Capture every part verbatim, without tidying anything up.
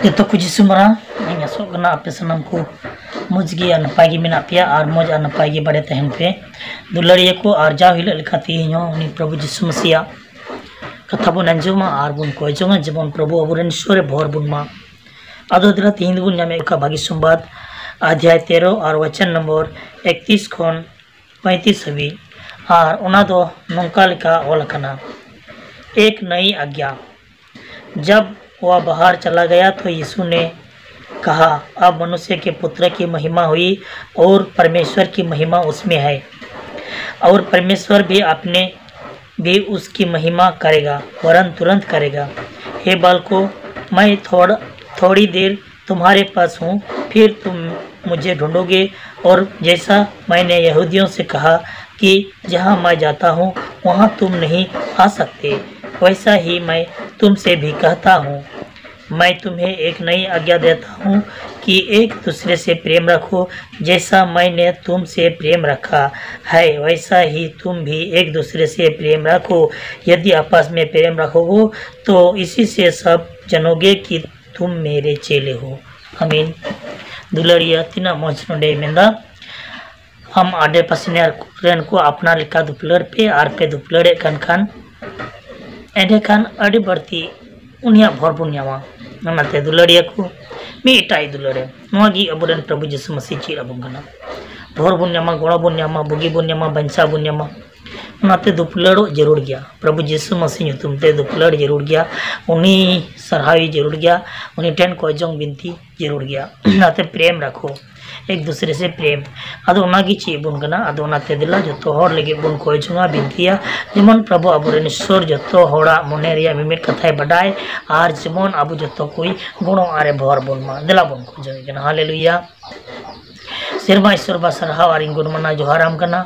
ᱡᱚᱛᱚ ᱠᱚ ᱡᱤᱥᱩ ᱢᱟᱨᱟᱝ᱾ ᱤᱧ ᱟᱥᱚᱜ ᱠᱟᱱᱟ ᱟᱯᱮ ᱥᱟᱱᱟᱢ ᱠᱚ ᱢᱚᱡᱽ ᱜᱮ ᱟᱨ ᱱᱟᱯᱟᱭ ᱜᱮ ᱢᱮᱱᱟᱜ ᱯᱮᱭᱟ ᱟᱨ ᱢᱚᱡᱽ ᱟᱨ ᱱᱟᱯᱟᱭ ᱜᱮ ᱵᱟᱲᱮ ᱛᱟᱦᱮᱱ ᱯᱮ᱾ ᱫᱩᱞᱟᱹᱲᱤᱭᱟᱹ ᱠᱚ, ᱟᱨ ᱡᱟᱣ ᱦᱤᱞᱳᱜ ᱞᱮᱠᱟ ᱛᱮᱦᱮᱧ ᱦᱚᱸ ᱩᱱᱤ ᱯᱨᱚᱵᱷᱩ ᱡᱤᱥᱩ ᱢᱟᱥᱤᱭᱟᱜ ᱠᱟᱛᱷᱟ ᱵᱚᱱ ᱟᱸᱡᱚᱢᱟ ᱟᱨ ᱵᱚᱱ ᱠᱚᱭ ᱡᱚᱝᱟ, ᱡᱮᱢᱚᱱ ᱯᱨᱚᱵᱷᱩ ᱟᱵᱚᱨᱮᱱ ᱤᱥᱥᱚᱨᱮ ᱵᱷᱚᱨ ᱵᱚᱱ ᱢᱟ᱾ ᱟᱫᱚ ᱫᱮᱞᱟ ᱛᱮᱦᱮᱧ ᱫᱚᱵᱚᱱ ᱧᱟᱢᱮᱫ ᱠᱟᱱᱟ ᱵᱷᱟᱹᱜᱤ ᱥᱚᱢᱵᱟᱫ, ᱟᱫᱷᱭᱟᱭ ᱛᱮᱨᱚ ᱟᱨ ᱣᱟᱪᱚᱱ ᱱᱚᱢᱵᱚᱨ ᱮᱠᱛᱤᱥ ᱠᱷᱚᱱ ᱯᱚᱸᱭᱛᱤᱥ ᱦᱟᱹᱵᱤᱡ᱾ ᱟᱨ ᱚᱱᱟ ᱫᱚ ᱱᱚᱝᱠᱟ ᱞᱮᱠᱟ ᱚᱞ ᱟᱠᱟᱱᱟ, ᱮᱠ ᱱᱟᱭᱤ ᱟᱜᱽᱭᱟ᱾ जब वह बाहर चला गया तो यीशु ने कहा, अब मनुष्य के पुत्र की महिमा हुई और परमेश्वर की महिमा उसमें है, और परमेश्वर भी अपने भी उसकी महिमा करेगा, वरन तुरंत करेगा। हे बालकों, मैं थोड़ थोड़ी देर तुम्हारे पास हूँ, फिर तुम मुझे ढूंढोगे, और जैसा मैंने यहूदियों से कहा कि जहाँ मैं जाता हूँ वहाँ तुम नहीं आ सकते, वैसा ही मैं तुमसे भी कहता हूँ। मैं तुम्हें एक नई आज्ञा देता हूँ कि एक दूसरे से प्रेम रखो। जैसा मैंने तुमसे प्रेम रखा है वैसा ही तुम भी एक दूसरे से प्रेम रखो। यदि आपस में प्रेम रखोगे तो इसी से सब जानोगे कि तुम मेरे चेले हो। ᱟᱢᱤᱱ᱾ ᱫᱩᱞᱟᱹᱲᱤᱭᱟᱹ, ᱛᱤᱱᱟᱹᱜ ᱢᱚᱡᱽ ᱱᱚᱰᱮᱭ ᱢᱮᱱᱫᱟ, ᱟᱢ ᱟᱰᱮ ᱯᱟᱥᱮ ᱨᱮᱱ ᱠᱚ ᱟᱯᱱᱟᱨ ᱞᱮᱠᱟ ᱫᱩᱯᱞᱟᱹᱲ ᱯᱮ, ᱟᱨ ᱯᱮ ᱫᱩᱯᱞᱟᱹᱲᱮᱫ ᱠᱟᱱ ᱠᱷᱟᱱ ᱮᱸᱰᱮᱠᱷᱟᱱ ᱟᱹᱰᱤ ᱵᱟᱹᱲᱛᱤ ᱩᱱᱤᱭᱟᱜ ᱵᱷᱚᱨ ᱵᱚᱱ ᱧᱟᱢᱟ᱾ ᱚᱱᱟᱛᱮ ᱫᱩᱞᱟᱹᱲᱤᱭᱟᱹ ᱠᱚ, ᱢᱤᱫ ᱮᱴᱟᱜ ᱮ ᱫᱩᱞᱟᱹᱲᱮ, ᱱᱚᱣᱟ ᱜᱮ ᱟᱵᱚᱨᱮᱱ ᱯᱨᱚᱵᱷᱩ ᱡᱤᱥᱩ ᱢᱟᱹᱥᱤ ᱪᱮᱫ ᱟᱵᱚᱱ ᱠᱟᱱᱟ᱾ ᱵᱷᱚᱨ ᱵᱚᱱ ᱧᱟᱢᱟ, ᱜᱚᱲᱚ ᱵᱚᱱ ᱧᱟᱢᱟ, ᱵᱩᱜᱤ ᱵᱚᱱ ᱧᱟᱢᱟ, ᱵᱟᱧᱪᱟᱣ ᱵᱚᱱ ᱧᱟᱢᱟ᱾ ᱚᱱᱟᱛᱮ ᱫᱩᱯᱞᱟᱹᱲᱚᱜ ᱡᱟᱹᱨᱩᱲ ᱜᱮᱭᱟ, ᱯᱨᱚᱵᱷᱩ ᱡᱤᱥᱩ ᱢᱟᱹᱥᱤ ᱧᱩᱛᱩᱢ ᱛᱮ ᱫᱩᱯᱞᱟᱹᱲ ᱡᱟᱹᱨᱩᱲ ᱜᱮᱭᱟ, ᱩᱱᱤ ᱥᱟᱨᱦᱟᱣ ᱡᱟᱹᱨᱩᱲ ᱜᱮᱭᱟ, ᱩᱱᱤ ᱴᱷᱮᱱ ᱠᱚᱭ ᱡᱚᱝ ᱵᱤᱱᱛᱤ ᱡᱟᱹᱨᱩᱲ ᱜᱮᱭᱟ᱾ ᱚᱱᱟᱛᱮ ᱯᱨᱮᱢ ᱨᱟᱠᱷᱚ, ᱮᱠ ᱫᱩᱥᱨᱮ ᱥᱮ ᱯᱨᱮᱢ᱾ ᱟᱫᱚ ᱚᱱᱟᱜᱮ ᱪᱮᱫ ᱵᱚᱱ ᱠᱟᱱᱟ᱾ ᱟᱫᱚ ᱚᱱᱟᱛᱮ ᱫᱮᱞᱟ ᱡᱚᱛᱚ ᱦᱚᱲ ᱞᱟᱹᱜᱤᱫ ᱵᱚᱱ ᱠᱚᱭ ᱡᱚᱝᱟ, ᱵᱤᱱᱛᱤᱭᱟ, ᱡᱮᱢᱚᱱ ᱯᱨᱚᱵᱷᱩ ᱟᱵᱚᱨᱮᱱ ᱤᱥᱥᱚᱨ ᱡᱚᱛᱚ ᱦᱚᱲᱟᱜ ᱢᱚᱱᱮ ᱨᱮᱭᱟᱜ ᱢᱤᱢᱤᱫ ᱠᱟᱛᱷᱟᱭ ᱵᱟᱰᱟᱭ, ᱟᱨ ᱡᱮᱢᱚᱱ ᱟᱵᱚ ᱡᱚᱛᱚ ᱠᱚᱭ ᱜᱚᱲᱚ ᱟᱨᱮ ᱵᱷᱚᱨ ᱵᱚᱱ ᱢᱟ᱾ ᱫᱮᱞᱟ ᱵᱚᱱ ᱠᱚᱭ ᱡᱚᱝ ᱠᱟᱱᱟ᱾ ᱦᱟᱞᱮᱞᱩᱭᱟ᱾ ᱥᱮᱨᱢᱟ ᱤᱥᱚᱨ ᱵᱟ ᱥᱟᱨᱦᱟᱣ ᱟᱨ ᱤᱧ ᱜᱩᱱ ᱢᱟᱱᱟᱣ ᱡᱚᱦᱟᱨᱟᱢ ᱠᱟᱱᱟ᱾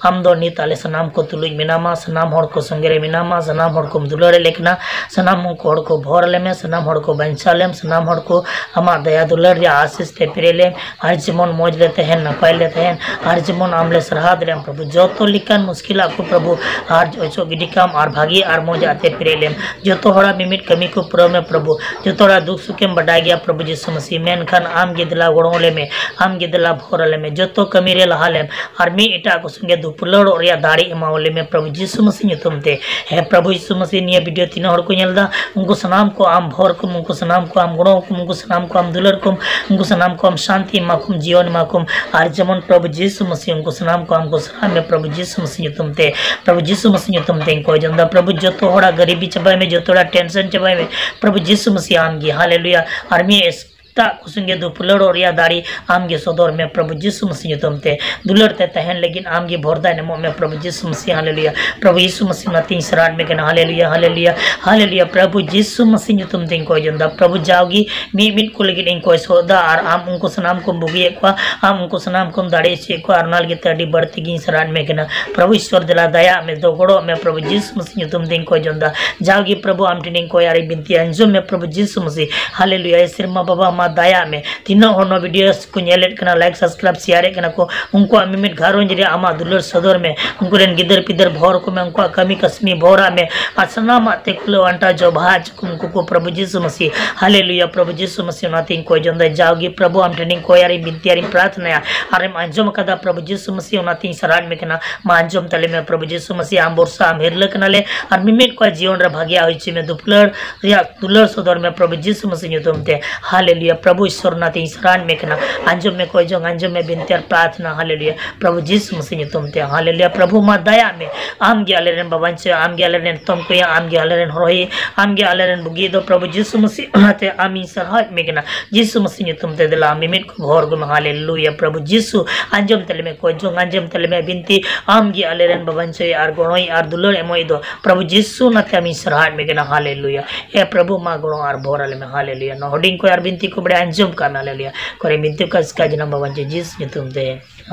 ᱟᱢ ᱫᱚ ᱱᱤᱛ ᱟᱞᱮ ᱥᱟᱱᱟᱢ ᱠᱚ ᱛᱩᱞᱩᱡ ᱢᱮᱱᱟᱢᱟ, ᱥᱟᱱᱟᱢ ᱦᱚᱲ ᱠᱚ ᱥᱚᱸᱜᱮ ᱨᱮ ᱢᱮᱱᱟᱢᱟ, ᱥᱟᱱᱟᱢ ᱦᱚᱲ ᱠᱚᱢ ᱫᱩᱞᱟᱹᱲ ᱞᱮ ᱠᱟᱱᱟ, ᱥᱟᱱᱟᱢ ᱩᱱᱠᱩ ᱦᱚᱲ ᱠᱚ ᱵᱷᱚᱨ ᱟᱞᱮ ᱢᱮ, ᱥᱟᱱᱟᱢ ᱦᱚᱲ ᱠᱚ ᱵᱟᱧᱪᱟᱣ ᱞᱮᱢ, ᱥᱟᱱᱟᱢ ᱦᱚᱲ ᱠᱚ ᱟᱢᱟᱜ ᱫᱟᱭᱟ ᱫᱩᱞᱟᱹᱲ ᱨᱮᱭᱟᱜ ᱟᱥᱤᱥ ᱛᱮ ᱯᱮᱨᱮᱡ ᱞᱮᱢ, ᱟᱨ ᱡᱮᱢᱚᱱ ᱢᱚᱡᱽ ᱞᱮ ᱛᱟᱦᱮᱱ, ᱱᱟᱯᱟᱭ ᱞᱮ ᱛᱟᱦᱮᱱ, ᱟᱨ ᱡᱮᱢᱚᱱ ᱟᱢ ᱞᱮ ᱥᱟᱨᱦᱟᱣ ᱫᱟᱲᱮᱭᱟᱢ ᱯᱨᱚᱵᱷᱩ᱾ ᱡᱚᱛᱚ ᱞᱮᱠᱟᱱ ᱢᱩᱥᱠᱤᱞᱟᱜ ᱠᱚ ᱯᱨᱚᱵᱷᱩ ᱟᱨ ᱚᱪᱚᱜ ᱜᱤᱰᱤ ᱠᱟᱢ, ᱟᱨ ᱵᱷᱟᱜᱮ ᱟᱨ ᱢᱚᱡᱽ ᱟᱜ ᱛᱮ ᱯᱮᱨᱮᱡ ᱞᱮᱢ᱾ ᱡᱚᱛᱚ ᱦᱚᱲᱟᱜ ᱢᱤᱢᱤᱫ ᱠᱟᱹᱢᱤ ᱠᱚ ᱯᱩᱨᱟᱹᱣ ᱢᱮ ᱯᱨᱚᱵᱷᱩ᱾ ᱡᱚᱛᱚ ᱦᱚᱲᱟᱜ ᱫᱩᱠ ᱥᱩᱠᱮᱢ ᱵᱟᱰᱟᱭ ᱜᱮᱭᱟ ᱯᱨᱚᱵᱷᱩ ᱡᱤᱥᱩ ᱢᱟᱹᱥᱤ, ᱢᱮᱱᱠᱷᱟᱱ ᱟᱢ ᱜᱮ ᱫᱮᱞᱟ ᱜᱚᱲᱚ ᱟᱞᱮ ᱢᱮ, ᱟᱢ ᱜᱮ ᱫᱮᱞᱟ ᱵᱷᱚᱨ ᱟᱞᱮ ᱢᱮ, ᱡᱚᱛᱚ ᱠᱟᱹᱢᱤ ᱨᱮ ᱞᱟᱦᱟ ᱞᱮᱢ, ᱟᱨ ᱢᱤᱫ ᱮᱴᱟᱜ ᱠᱚ ᱥᱚᱸᱜᱮ ᱫᱩᱯᱞᱟᱹᱲᱚᱜ ᱨᱮᱭᱟᱜ ᱫᱟᱲᱮ ᱮᱢᱟᱣᱟᱞᱮ ᱢᱮ ᱯᱨᱚᱵᱷᱩ ᱡᱤᱥᱩ ᱢᱟᱹᱥᱤ ᱧᱩᱛᱩᱢ ᱛᱮ᱾ ᱦᱮᱸ ᱯᱨᱚᱵᱷᱩ ᱡᱤᱥᱩ ᱢᱟᱹᱥᱤ, ᱱᱤᱭᱟᱹ ᱵᱷᱤᱰᱤᱭᱳ ᱛᱤᱱᱟᱹᱜ ᱦᱚᱲ ᱠᱚ ᱧᱮᱞ ᱮᱫᱟ, ᱩᱱᱠᱩ ᱥᱟᱱᱟᱢ ᱠᱚ ᱟᱢ ᱵᱷᱚᱨ ᱠᱚᱢ, ᱩᱱᱠᱩ ᱥᱟᱱᱟᱢ ᱠᱚ ᱟᱢ ᱜᱚᱲᱚ ᱠᱚᱢ, ᱩᱱᱠᱩ ᱥᱟᱱᱟᱢ ᱠᱚ ᱟᱢ ᱫᱩᱞᱟᱹᱲ ᱠᱚᱢ, ᱩᱱᱠᱩ ᱥᱟᱱᱟᱢ ᱠᱚ ᱟᱢ ᱥᱟᱱᱛᱤ ᱮᱢᱟ ᱠᱚᱢ, ᱡᱤᱭᱚᱱ ᱮᱢᱟ ᱠᱚᱢ, ᱟᱨ ᱡᱮᱢᱚᱱ ᱯᱨᱚᱵᱷᱩ ᱡᱤᱥᱩ ᱢᱟᱹᱥᱤ ᱩᱱᱠᱩ ᱥᱟᱱᱟᱢ ᱠᱚ ᱟᱢ ᱠᱚ ᱥᱟᱨᱦᱟᱣ ᱢᱮ ᱯᱨᱚᱵᱷᱩ ᱡᱤᱥᱩ ᱢᱟᱹᱥᱤ ᱧᱩᱛᱩᱢ ᱛᱮ, ᱯᱨᱚᱵᱷᱩ ᱡᱤᱥᱩ ᱢᱟᱹᱥᱤ ᱧᱩᱛᱩᱢ ᱛᱮᱧ ᱠᱚᱭ ᱡᱚᱝ ᱮᱫᱟ᱾ ᱯᱨᱚᱵᱷᱩ ᱡᱚᱛᱚ ᱦᱚᱲᱟᱜ ᱜᱟᱹᱨᱤᱵᱤ ᱪᱟᱵᱟᱭ ᱢᱮ, ᱡᱚᱛᱚ ᱦᱚᱲᱟᱜ ᱴᱮᱱᱥᱚᱱ ᱪᱟᱵᱟᱭ ᱢᱮ ᱯᱨᱚᱵᱷᱩ ᱡᱤᱥᱩ ᱢᱟᱹᱥᱤ ᱟᱢ ᱜᱮ, ᱦᱟᱞᱮᱞᱩᱭᱟ᱾ ᱟᱨ ᱢᱤᱫ ᱮᱴᱟᱜ ᱠᱚ ᱥᱚᱸᱜᱮ ᱫᱩᱯᱞᱟᱹᱲᱚᱜ ᱨᱮᱭᱟᱜ ᱫᱟᱲᱮ ᱟᱢ ᱜᱮ ᱥᱚᱫᱚᱨ ᱢᱮ ᱯᱨᱚᱵᱷᱩ ᱡᱤᱥᱩ ᱢᱟᱹᱥᱤ ᱧᱩᱛᱩᱢ ᱛᱮ᱾ ᱫᱩᱞᱟᱹᱲ ᱛᱮ ᱛᱟᱦᱮᱱ ᱞᱟᱹᱜᱤᱫ ᱟᱢ ᱜᱮ ᱵᱚᱨᱫᱟᱱ ᱮᱢᱚᱜ ᱢᱮ ᱯᱨᱚᱵᱷᱩ ᱡᱤᱥᱩ ᱢᱟᱹᱥᱤ, ᱦᱟᱞᱮᱞᱩᱭᱟ᱾ ᱯᱨᱚᱵᱷᱩ ᱡᱤᱥᱩ ᱢᱟᱹᱥᱤ ᱚᱱᱟᱛᱮᱧ ᱥᱟᱨᱦᱟᱣ ᱢᱮ ᱠᱟᱱᱟ, ᱦᱟᱞᱮᱞᱩᱭᱟ, ᱦᱟᱞᱮᱞᱩᱭᱟ, ᱦᱟᱞᱮᱞᱩᱭᱟ᱾ ᱯᱨᱚᱵᱷᱩ ᱡᱤᱥᱩ ᱢᱟᱹᱥᱤ ᱧᱩᱛᱩᱢ ᱛᱮᱧ ᱠᱚᱭ ᱡᱚᱝ ᱮᱫᱟ ᱯᱨᱚᱵᱷᱩ, ᱡᱟᱣᱜᱮ ᱢᱤᱫ ᱢᱤᱫ ᱠᱚ ᱞᱟᱹᱜᱤᱫ ᱤᱧ ᱠᱚᱭ ᱥᱚᱫ ᱮᱫᱟ, ᱟᱨ ᱟᱢ ᱩᱱᱠᱩ ᱥᱟᱱᱟᱢ ᱠᱚᱢ ᱵᱩᱜᱤᱭᱮᱫ ᱠᱚᱣᱟ, ᱟᱢ ᱩᱱᱠᱩ ᱥᱟᱱᱟᱢ ᱠᱚᱢ ᱫᱟᱲᱮ ᱦᱚᱪᱚᱭᱮᱫ ᱠᱚᱣᱟ, ᱟᱨ ᱚᱱᱟ ᱞᱟᱹᱜᱤᱫ ᱛᱮ ᱟᱹᱰᱤ ᱵᱟᱹᱲᱛᱤ ᱜᱤᱧ ᱥᱟᱨᱦᱟᱣ ᱢᱮ ᱠᱟᱱᱟ ᱯᱨᱚᱵᱷᱩ ᱤᱥᱣᱚᱨ᱾ ᱫᱮᱞᱟ ᱫᱟᱭᱟᱜ ᱢᱮ, ᱫᱚ ᱜᱚᱲᱚᱜ ᱢᱮ ᱯᱨᱚᱵᱷᱩ ᱡᱤᱥᱩ ᱢᱟᱹᱥᱤ ᱧᱩᱛᱩᱢ ᱛᱮᱧ ᱠᱚᱭ ᱡᱚᱝ ᱮᱫᱟ᱾ ᱡᱟᱣᱜᱮ ᱯᱨᱚᱵᱷᱩ ᱟᱢ ᱴᱷᱮᱱᱤᱧ ᱠᱚᱭ ᱟᱨᱤᱧ ᱵᱤᱱᱛᱤᱭᱟ, ᱟᱸᱡᱚᱢ ᱢᱮ ᱯᱨᱚᱵᱷᱩ ᱡᱤᱥᱩ ᱢᱟᱹᱥᱤ, ᱦᱟᱞᱮᱞᱩᱭᱟ᱾ ᱮ ᱥᱮᱨᱢᱟ ᱵᱟᱵᱟ ᱢᱟ ᱫᱟᱭᱟᱜ ᱢᱮ, ᱛᱤᱱᱟᱹᱜ ᱦᱚᱲ ᱱᱚᱣᱟ ᱵᱷᱤᱰᱤᱭᱳ ᱠᱚ ᱧᱮᱞᱮᱫ ᱠᱟᱱᱟ, ᱞᱟᱭᱤᱠ ᱥᱟᱵᱥᱠᱨᱟᱭᱤᱵ ᱥᱮᱭᱟᱨᱮᱫ ᱠᱟᱱᱟ ᱠᱚ, ᱩᱱᱠᱩᱣᱟᱜ ᱢᱤᱢᱤᱫ ᱜᱷᱟᱨᱚᱸᱡᱽ ᱨᱮ ᱟᱢᱟᱜ ᱫᱩᱞᱟᱹᱲ ᱥᱚᱫᱚᱨ ᱢᱮ, ᱩᱱᱠᱩ ᱨᱮᱱ ᱜᱤᱫᱟᱹᱨ ᱯᱤᱫᱟᱹᱨ ᱵᱷᱚᱨ ᱠᱚᱢᱮ, ᱩᱱᱠᱩᱣᱟᱜ ᱠᱟᱹᱢᱤ ᱠᱟᱹᱥᱱᱤ ᱵᱷᱚᱨᱟᱜ ᱢᱮ, ᱟᱨ ᱥᱟᱱᱟᱢᱟᱜ ᱛᱮ ᱠᱩᱞᱟᱹᱣ ᱟᱱᱴᱟᱣ ᱡᱚᱵᱷᱟ ᱦᱚᱪᱚ ᱠᱚᱢ ᱩᱱᱠᱩ ᱠᱚ ᱯᱨᱚᱵᱷᱩ ᱡᱤᱥᱩ ᱢᱟᱹᱥᱤ, ᱦᱟᱞᱮᱞᱩᱭᱟ᱾ ᱯᱨᱚᱵᱷᱩ ᱡᱤᱥᱩ ᱢᱟᱹᱥᱤ ᱚᱱᱟᱛᱮᱧ ᱠᱚᱭ ᱡᱚᱝ ᱫᱟ, ᱡᱟᱣᱜᱮ ᱯᱨᱚᱵᱷᱩ ᱟᱢ ᱴᱷᱮᱱᱤᱧ ᱠᱚᱭ ᱟᱨᱤᱧ ᱵᱤᱱᱛᱤ ᱟᱨᱤᱧ ᱯᱨᱟᱨᱛᱷᱱᱟᱭᱟ, ᱟᱨᱮᱢ ᱟᱸᱡᱚᱢ ᱟᱠᱟᱫᱟ ᱯᱨᱚᱵᱷᱩ ᱡᱤᱥᱩ ᱢᱟᱹᱥᱤ, ᱚᱱᱟᱛᱮᱧ ᱥᱟᱨᱦᱟᱣ ᱢᱮ ᱠᱟᱱᱟ᱾ ᱢᱟ ᱟᱸᱡᱚᱢ ᱛᱟᱞᱮ ᱢᱮ ᱯᱨᱚᱵᱷᱩ ᱡᱤᱥᱩ ᱢᱟᱹᱥᱤ, ᱟᱢ ᱵᱷᱚᱨᱥᱟ ᱟᱢ ᱦᱤᱨᱞᱟᱹ ᱠᱟᱱᱟᱞᱮ, ᱟᱨ ᱢᱤᱢᱤᱫ ᱠᱚᱣᱟᱜ ᱡᱤᱭᱚᱱ ᱨᱮ ᱵᱷᱟᱜᱮ ᱦᱩᱭ ᱦᱚᱪᱚᱭ ᱢᱮ, ᱫᱩᱯᱞᱟᱹᱲ ᱨᱮᱭᱟᱜ ᱫᱩᱞᱟᱹᱲ ᱥᱚᱫᱚᱨ ᱢᱮ ᱯᱨᱚᱵᱷᱩ ᱡᱤᱥᱩ ᱢᱟᱹᱥᱤ ᱧᱩᱛᱩᱢ ᱛᱮ, ᱦᱟᱞᱮᱞᱩᱭᱟ᱾ ᱯᱨᱚᱵᱷᱩ ᱤᱥᱣᱚᱨ ᱚᱱᱟᱛᱮᱧ ᱥᱟᱨᱦᱟᱣ ᱢᱮ ᱠᱟᱱᱟ᱾ ᱟᱸᱡᱚᱢ ᱢᱮ ᱠᱚᱭ ᱡᱚᱝ, ᱟᱸᱡᱚᱢ ᱢᱮ ᱵᱤᱱᱛᱤ ᱟᱨ ᱯᱨᱟᱨᱛᱷᱱᱟ, ᱦᱟᱞᱮᱞᱩᱭᱟ᱾ ᱯᱨᱚᱵᱷᱩ ᱡᱤᱥᱩ ᱢᱟᱹᱥᱤ ᱧᱩᱛᱩᱢ ᱛᱮ, ᱦᱟᱞᱮᱞᱩᱭᱟ᱾ ᱯᱨᱚᱵᱷᱩ ᱢᱟ ᱫᱟᱭᱟᱜ ᱢᱮ, ᱟᱢ ᱜᱮ ᱟᱞᱮ ᱨᱮᱱ ᱵᱟᱵᱟᱧ ᱪᱚᱭᱟ, ᱟᱢ ᱜᱮ ᱟᱞᱮ ᱨᱮᱱ ᱮᱛᱚᱢ ᱠᱚᱭᱟ, ᱟᱢ ᱜᱮ ᱟᱞᱮ ᱨᱮᱱ ᱦᱚᱨᱚᱭᱤ, ᱟᱢ ᱜᱮ ᱟᱞᱮ ᱨᱮᱱ ᱵᱩᱜᱤ ᱫᱚ ᱯᱨᱚᱵᱷᱩ ᱡᱤᱥᱩ ᱢᱟᱹᱥᱤ, ᱚᱱᱟᱛᱮ ᱟᱢᱤᱧ ᱥᱟᱨᱦᱟᱣᱮᱫ ᱢᱮ ᱠᱟᱱᱟ ᱡᱤᱥᱩ ᱢᱟᱹᱥᱤ ᱧᱩᱛᱩᱢ ᱛᱮ᱾ ᱫᱮᱞᱟ ᱟᱢ ᱢᱤᱢᱤᱫ ᱠᱚ ᱵᱷᱚᱨ ᱜᱚᱢ, ᱦᱟᱞᱮᱞᱩᱭᱟ᱾ ᱯᱨᱚᱵᱷᱩ ᱡᱤᱥᱩ ᱟᱸᱡᱚᱢ ᱛᱟᱞᱮ ᱢᱮ ᱠᱚᱭ ᱡᱚᱝ, ᱟᱸᱡᱚᱢ ᱛᱟᱞᱮ ᱢᱮ ᱵᱤᱱᱛᱤ, ᱟᱢ ᱜᱮ ᱟᱞᱮ ᱨᱮᱱ ᱵᱟᱵᱟᱧ ᱪᱚᱭᱟ ᱟᱨ ᱜᱚᱲᱚᱭᱤ ᱟᱨ ᱫᱩᱞᱟᱹᱲ ᱮᱢᱚᱭᱤ ᱫᱚ ᱯᱨᱚᱵᱷᱩ ᱡᱤᱥᱩ, ᱚᱱᱟᱛᱮ ᱟᱢᱤᱧ ᱥᱟᱨᱦᱟᱣᱮᱫ ᱢᱮ ᱠᱟᱱᱟ, ᱦᱟᱞᱮᱞᱩᱭᱟ᱾ ᱮ ᱯᱨᱚᱵᱷᱩ ᱢᱟ ᱜᱚᱲᱚ ᱟᱨ ᱵᱷᱚᱨ ᱟᱞᱮ ᱢᱮ, ᱦᱟᱞᱮᱞᱩᱭᱟ᱾ ᱱᱚᱣᱟ ᱦᱩᱰᱤᱧ ᱠᱚᱭ ᱟᱨ ᱵᱤᱱᱛᱤ ᱠᱚ ᱵᱟᱲᱟᱭ ᱟᱸᱡᱚᱢ ᱠᱟᱜ ᱢᱮ ᱟᱞᱮ ᱞᱟᱹᱭᱟ ᱠᱚᱨᱮ ᱵᱤᱱᱛᱤ ᱠᱟᱡᱽ ᱠᱟᱡᱽ ᱱᱟᱢ ᱵᱟᱵᱟᱱ ᱡᱤᱥ ᱧᱩᱛᱩᱢ ᱛᱮ᱾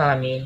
ᱟᱢᱤᱱ᱾